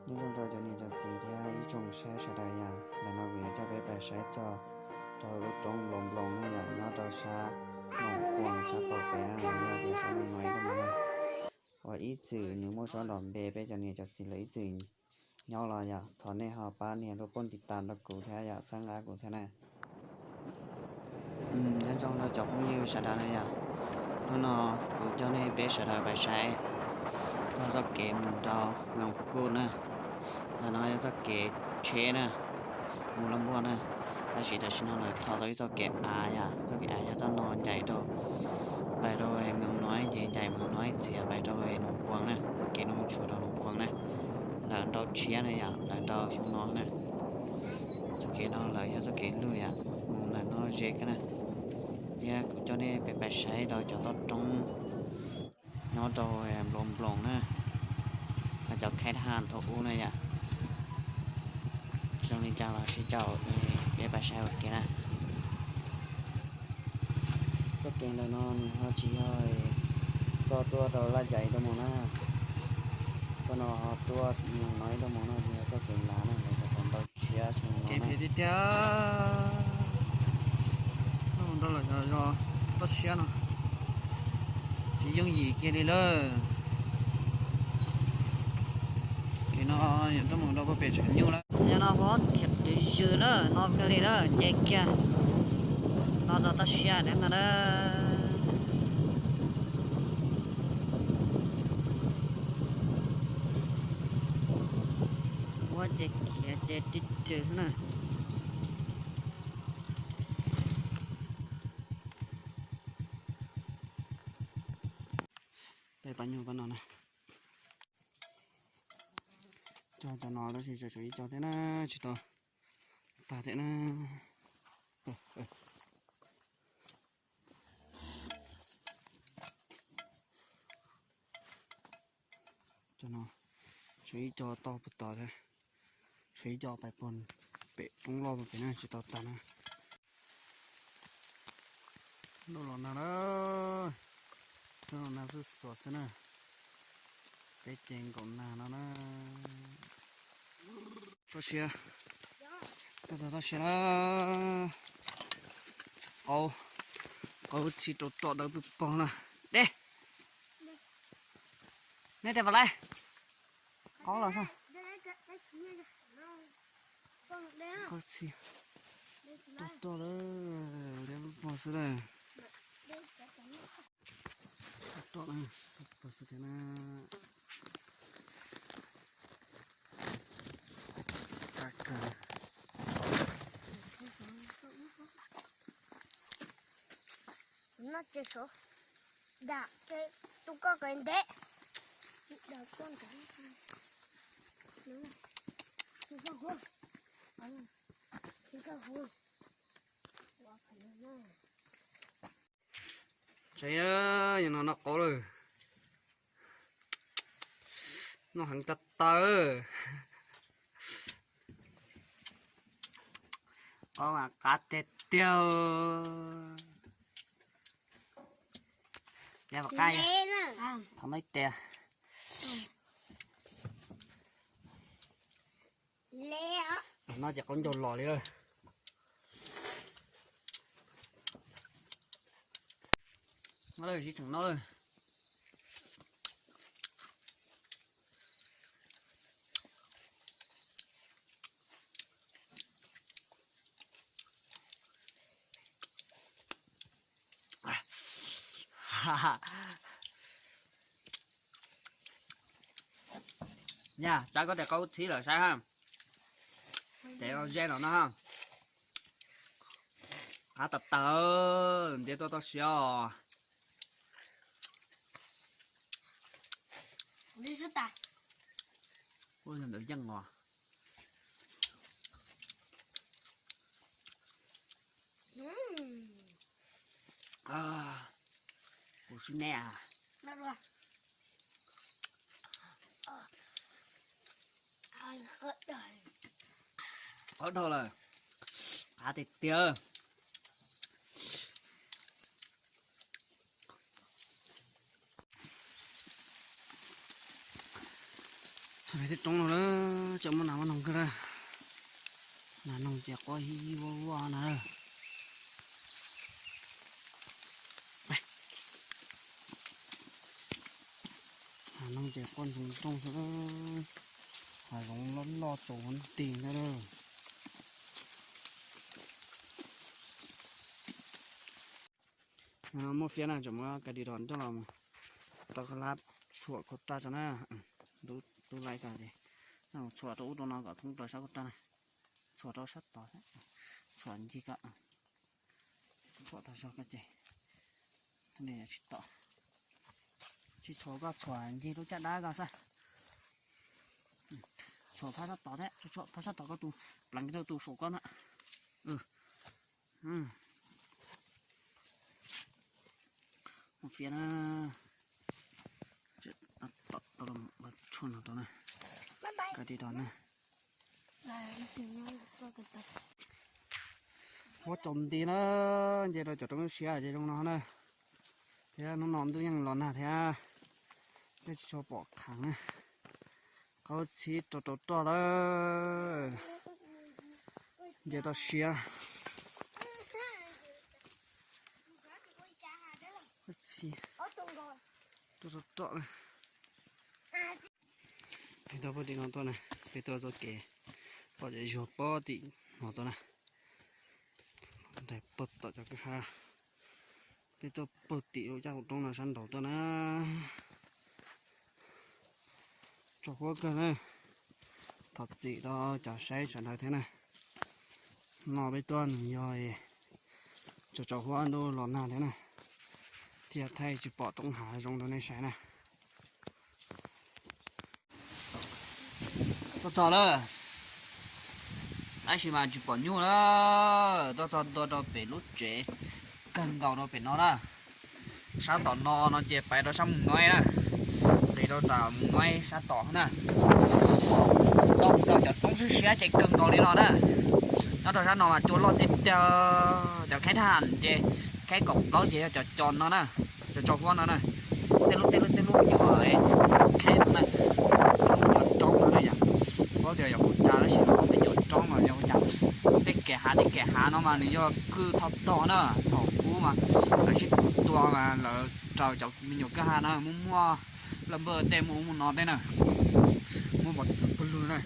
Nyob zoo rau cov niam cov txiv thiab ib tsoom saib sawv daws yom, ntawm no kuv yuav coj peb pais saib txog rau lub roob Nploos Nploos ne yom, nyob rau sab Noom Kuam sab qaum pem na, los yog tias sab Noom Noov ib tug no na. Uas ib txwm nws muaj suab nrov npe, peb cov niam cov txiv lawv ib txwm nyob los yom, thov nej ho pab nias lub poj ntiv tas rau kuv thiab yom, txhawb nqa kuv thiab na. Nyob zoo rau cov phooj ywg sawv daws na yom, hnub no kuv coj nej peb sawv daws pais saib txog txoj kev mus rau Nploos Kuj na. Ntawm no yog txoj kev tsheb na, mus Laj Npuag na. Tab sis tam sim no lawv tho tau ib txoj kev av yom, txoj kev av yog txoj no ncaim rau, pais rau Nploos Nov ces ncaim Nploos Nov txiav pais rau Noom Kuam na, kev no mus tshua rau Noom Kuam na. Lawv nrau tshiab na yom, lawv nrau xyoo no na. Txoj kev no lawv yog txoj kev lwj yom, mus ntawm no ze kawg na. Thiab kuv coj nej peb pais saib rau cov toj roob nyob rau Nploos Nploos na, cov khaib thaj thaum ub na yom. Zoo li cas los sib caum peb pais saib ua ke na. Txoj kev ntawm no nws ho tsis yog txoj tuaj rau Laj Cais tuaj mus na. Txoj no ho tuaj Noom Nov tuaj mus no, tsis yog txoj kev lav na, lawv tau nrau tshiab xyoo no na. Kev phem tiag tiag. Nrau lawm zos toj siab no tsis yooj yim kiag li lawm. Kev no yuav tuaj mus rau puag pem tshav nyuj lawm. Yog no huab khiav twv ywm lawm, no kawg li lawm, nce kiag no rau toj siab no na. Huab ces khiav ces ri rwg xwb na. Peb pab nyuag pab no na. Cog cov no tab sis tseem tshuav ib co thiab na, tsis tau tag thiab na. Cov no tshuav ib co tau puag tod thiab, tshuav ib co pais puag pem roob loj puag pem na, tsis tau tag na. Ntuj los nag na, ntuj los nag xwb xuas xwb na. Peb ces nkaum nag no na. Toj siab, tuaj txog toj siab na. Qaub, qaub txhib rau roj dawb pwg pog na. Dej, neb dej vas laib, qaub los sab. Qaub txhib rau roj lawm, liab pog xwb lawm. Roj na, pog xwb thiab na. Qab kawg. Noj ces sov dam ces tus koj kawv ntev. Dam koj ntev. Tsev, yog no noj qaub lawm. Noj heev tag taw. Qaub mas qab tiag tiag. Yog qab, thov no ib tes. No ces qaub ncaug los li. No lawm, sib tseem no lawm. Nyaj, tsab koj tes qaub txhib lawm saib ha. Ces ze no no ha. Qab tas tas, ntiab tuaj toj siab os. Ua yog ntawd yeej os. Kuv sib neb a. Qhov dhau lawm, qab tiag tiag. Peb tej roob no na, tseem muaj nas muaj noog kawg na. Nas noog ces quaj hi hi vaj vaj na. Nas noog ces quaj ntsoog ntsoog xwb, hav zoov loj loj tsaus huv nti na. Muaj fiab na, tseem muab ka di rov nrog los mus tau ka lab txhuam khuam tag tso na. Tub laib ko ces txhuam rau ub rau no kom thoob plaws sab khuam tag na. Txhuam rau sab tod, txhuam ncig ko, txhuam tag zog ko ces tsis tom, tsis txhuam ko, txhuam ncig lub caj dab ko xwb. Txhuam phab sab tod thiab, txhuam phab sab tod ko tus pleev rau tus saum ko na. Muaj fiab na. Tom tau los tshuaj no rau na. Ka di rov na. Huab tsaus nti na, nce rau cov roob siab ces zoo no na. Thiab hnub no ntuj yeej los nag thiab, thiab tsis tshua pom qhaav na. Qaub txhib rau rau roj lawm, nce tau siab. Qaub txhib rau rau roj na. Peb tuaj puag tim no tuaj na, peb tuaj txoj kev pom zuag pob tim no tuaj na. Ntawm puag tom cov kwj ha, peb tuaj puag tim lub caj hav roob no sab nraud tuaj na. Tsaus huab kawg na. Thov txim rau cov saib sawv daws thiab na. No peb tuaj nws yog tsaus tsaus huab ntuj los nag thiab na, thiaj thaij tsis pom roob hav zoo rau nej saib na. Tuaj txog lawm, tab sis mas tsis pom nyuj na. Tuaj txog ntua rau pem lub tsev kawg nkaus rau pem no na. Sab tom no no ces pais rau sab Mus Nuaib na, nqis rau tom Mus Nuaib sab tom na. Tau mus rau cov roob siab siab ces kawg nkaus li no na. Nyob rau sab no mas cua loj tiag tiag. Cov khaib thaj ham ces khaib kaum plaub ces yog cov cos no na, cov tsaus huab no na. Tej lub tej lub tej lub me nyuam khaib no na, me nyuam roob no na yom. Paub tias yog hu cas tab sis no me nyuam roob mas yog hu cas. Tej kev hav tej kev hav no mas nws yog kwj thoj tog na, thaum ub mas lawv sib tua mas lawv raws cov me nyuam kwj ha na muaj muaj laj npawj tej muaj ub muaj no tej na, muaj npog txwv pawg lug na.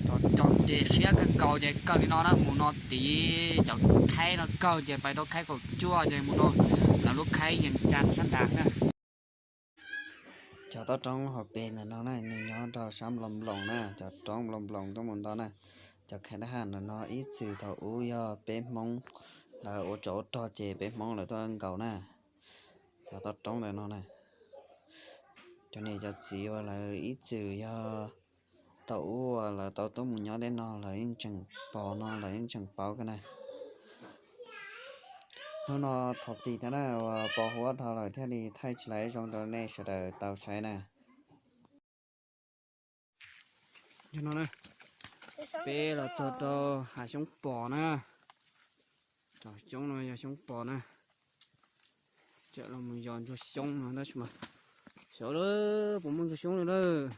Cov cos ces siab kawg nkaus ces kawg li no na, mus no tid cov khaib no kawg ces pais rau khaib kaum cuaj ces mus rau lawv lub khaib Yees Cas sab nrad na. Cov toj roob hauv pes ntawm no na, nws nyob rau sab Nploos Nploos na, cov roob Nploos Nploos tuaj mus nto na. Cov khaib thaj ham ntawm no ib txwm thaum ub yog peb Hmoob lawv ua tsov ua rog ces peb Hmoob lawv tuaj nkaus na. Cov toj roob ntawm no na, cov niam cov txiv uas lawv ib txwm yog thaum ub uas lawv tau tuaj mus nyob tej no lawv yeej tseem pom no lawv yeej tseem paub kawg na. Hnub no thov txim thiab na uas pos huab dhau lawm thiaj li thaij tsis tau zoo rau nej sawv daws tau saib na. Peb los txog rau hav xyoob pos na. Cov xyoob no yog xyoob pos na. Tseem los mus yos ntsuag xyoob no tab sis mas xyov lawm puas muaj ntsuag xyoob li lawm.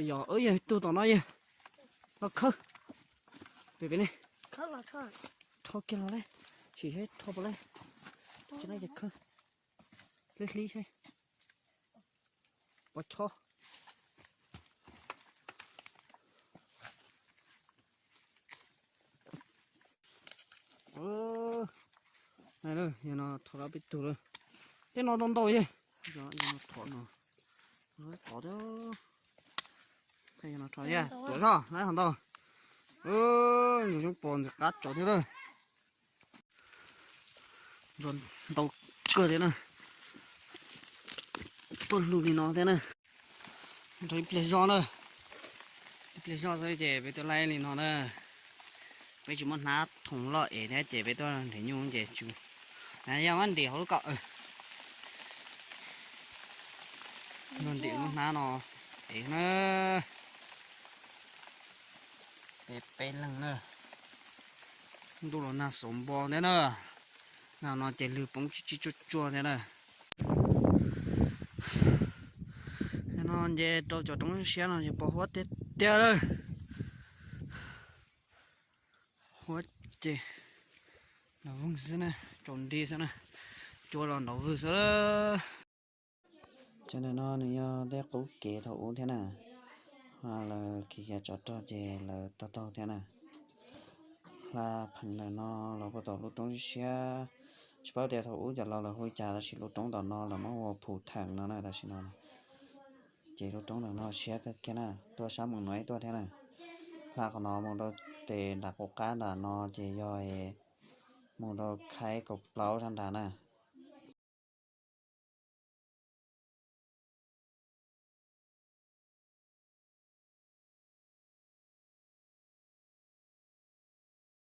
Yog, yog tug tom no yog los khawb pem pem ne. Rho kiag los le, sim saib rho puas le. Tsis ne ces khawb, hlib hlib saib, pov chob. Yog no rho rau peb tug lawm. Tej no ntau ntau ye. Yog no rho no, tod thiab. Yog no rho ye, tuav zog lawm hov ntau. Ntsuag xyoob pos ntxim qab tso thiab lawm. Ntsuag ntau kawg thiab na. Pawg lug li no thiab na. Rau ib pliag zog na. Ib pliag zog xwb ces peb tuaj laij li no na. Peb tsis muaj hnab thoom loj ev thiab ces peb tuaj nrhiav nyuj ces tsis, yog muab ntim hauv lub kom, muab ntim lub hnab no ev na. Peb peb leeg na. Ntuj los nag xauv npo thiab na. Lam no ces lwg poob tsib tsib tsuaj tsuaj thiab na. No nce rau cov roob siab no ces pos huab tiag tiag lawm. Huab ces nrov vwg xwb na, tsaus nti xwb na, cua los nrov vwg xwb. Cov ntawm no nws yog tej qub kev thaum ub thiab na, lawv khiav tsov rog ces lawv taug taug thiab na. Hla pheem ntawm no los puag tom lub roob siab siab, tsis paub tias thaum ub cov laus lawv hu li cas tab sis lub roob ntawm no lawv muab hu ua Phu Theem no na tam sim no. Ces lub roob ntawm no siab kawg kiag na, tuaj sab Moos Nuam ib tuaj thiab na. Hla qhov no mus rau tes nram qub qab nram no ces yog mus rau khaib kaum plaub sab nrad na.